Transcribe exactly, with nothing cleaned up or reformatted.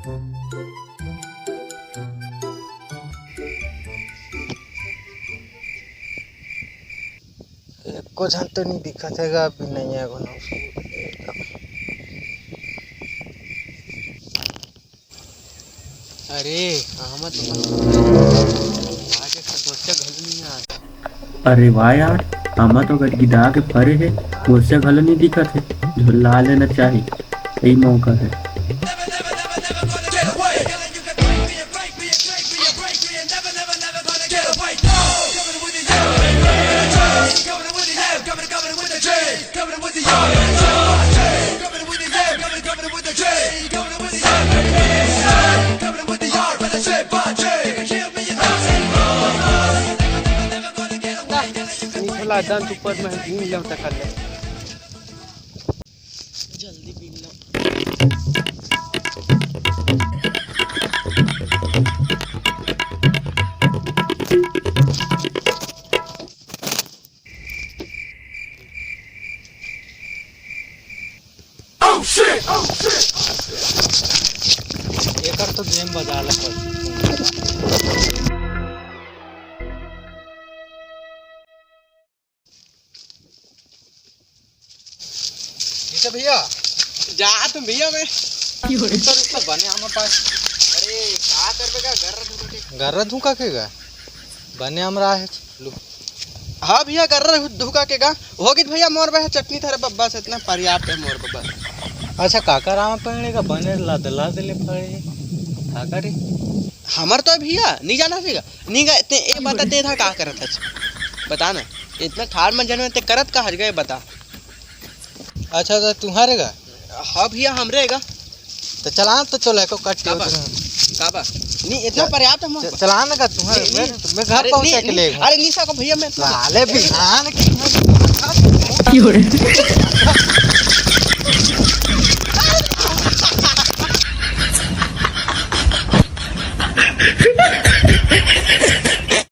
एको झन तो नहीं दिखत हे गा, अभी नहीं आए कोनो। अरे, आमा तो आज एक समस्या घलो नहीं आए। अरे वाह यार, आमा तो गदगिदा के फरे हे, समस्या घलो नहीं दिखत हे। झुल्ला लेना चाही, सही मौका हे। निकला दंत ऊपर में बीन लेव तक ले। जल्दी बीन लेव। एकर तो गेम बजा ले पर। ठीक है भैया, जा तुम भैया मैं। रुक तो, रुक तो, बने आमा पास। अरे, का करबे का? गर्रा धुका के। गर्रा धुका के गा? बने आमा रहा है। लो। हाँ भैया, गर्रा धुका के गा। हो गे भैया, मोर बहे चटनी थारे बब्बा से इतना पर्याप्त है मोर बब्बा। अच्छा, काकर आमा पेड़ का बने लद लद ले फरे? काकर रे? हमर तो भैया, नहीं जाना सीगा। नहीं गा, ते, ए बता, ते था का करत हस? बता ना। इतना ठाड़ मन जनमे ते करत का हर गए बता। अच्छा, तो तुम्हारे गा? हाँ भैया, हमरे गा। तो चला तो चलो, एको कट के काबा? उतरे। काबा? नहीं, इतना च-, पर्याप्त है मोर च-, पर। चला ना का तुम्हारे, नहीं, मैं, नहीं। मैं घर अरे पहुंचा नहीं, के नहीं। ले। अरे नहीं सको भैया, मैं साले बिहान की